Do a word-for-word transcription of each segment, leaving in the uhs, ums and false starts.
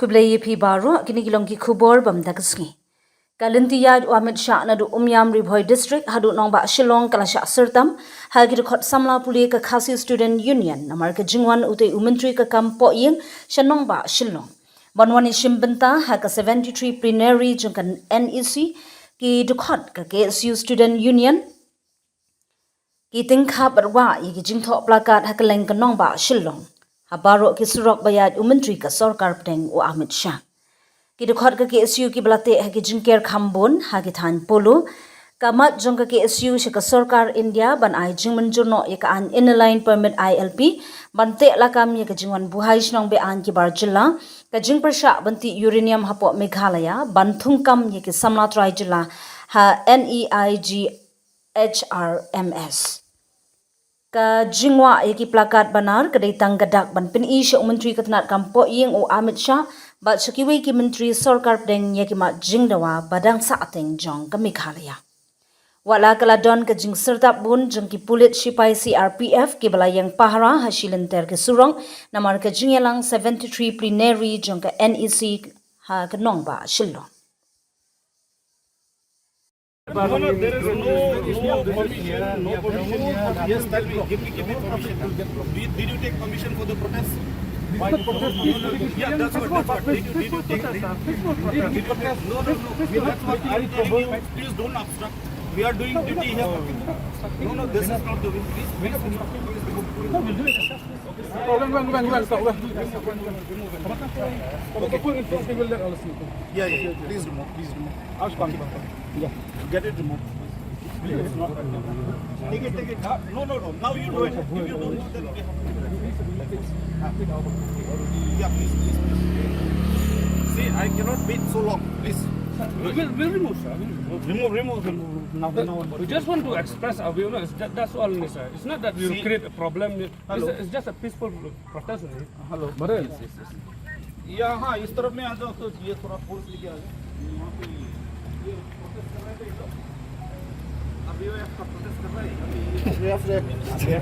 Khublei ïa phi baroh, kine ki long ki khubor bam da ka sngi. Ka lynti ïaid u Amit Shah naduh Umiam, Ri Bhoi District haduh Nongbah Shillong ka la shah syrtam ha ki dkhot samla pule ka Khasi Student Union namar ka jingwan utei u Myntri ka kam pohïing sha Nongbah Shillong ban wan ïashim bynta ha ka seventy-three plenary jong ka NEC. Ki dkhot ka KSU Student Union ki tyngkhap bad wah ïa ki jingthoh plakat ha kylleng ka Nongbah Shillong ha baroh ki surok ba ïaid u Myntri ka Sorkar Pdeng u Amit Shah. Ki dkhot ka KSU ki ba la teh ha ki jingker kham bun ha ki thaiñ polo. Ka mat jong ka KSU sha ka Sorkar India ban ai jingmynjur noh ïa ka aiñ Inner Line Permit, ILP, ban teh lakam ïa ka jingwan buhai shnong be-aiñ ki bar jylla, ka jingpyrshah ban tih uranium hapoh Meghalaya, ban thungkam ïa ki samla trai jylla ha NEIGHRMS. Ka jingwah ïa ki plakat banar ka dei tang ka dak ban pyni sha u Myntri ka tnad kam pohïing u Amit Shah bad sha kiwei ki Myntri Sorkar Pdeng ïa ki mat jingdawa ba dang sahteng jong ka Meghalaya. Wat la ka la don ka jingsyrtap bun jong ki pulit shipai CRPF ki ba la ïeng pahara ha shilynter ki surok namar ka jingïalang seventy-three plenary jong ka NEC ha ka Nongbah Shillong. No, no, there is no, no permission, no permission. Yes, tell me, give me, give me permission. Did, did you take permission for the protest? Why? Yeah, that's what, that's what. Did you, did you take, did you take, no, no, no. That's what I'm telling you. Please don't obstruct. We are doing duty here. No, no, this is not the way. Please, please, please remove. Remove, remove, remove. Yeah, yeah, yeah. Please remove, please remove. Ask one. Yeah. Get it removed. Please. Take it, take it. Ah, no, no, no. Now you do it. If you don't do, then we have to do it. Ah. Yeah, please, please, please. See, I cannot wait so long. Please. We'll, we'll remove, sir. We'll remove. Remove, remove, remove. Now, now, we just want to express our view. No, it's that, that's all, sir. It's not that we will create a problem. It's, it's just a peaceful protest only. Hello. Yes, yes, yes. यहाँ, हाँ, इस तरफ में आ जाओ, तो ये थोड़ा फोर्स लेके आ जाओ। यहाँ पे ये प्रोटेस्ट कर रहे थे ये लोग। अभी वो आपका प्रोटेस्ट कर रहा है। अभी ये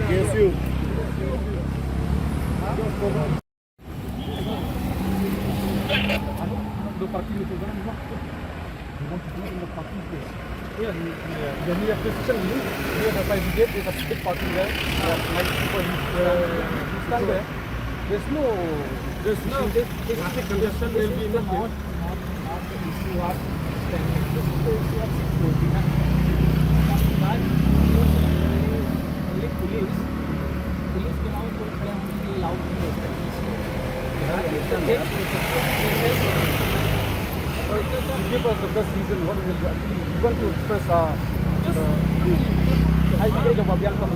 केएसयू। दो पार्किंग में चल रहा है। Here, the, the, the near station, near the side gate, there's a big parking there. Uh, like, people, uh, stand there. There's no, there's no, this, this is the congestion will be in the issue of standing. This is the issue of security. Only police, police के अलावा कोई खड़ा होने के लिए अलाउड नहीं होता है। Give us the best reason what we will do. Actually, we want to express our, uh, I think of Abhyankar.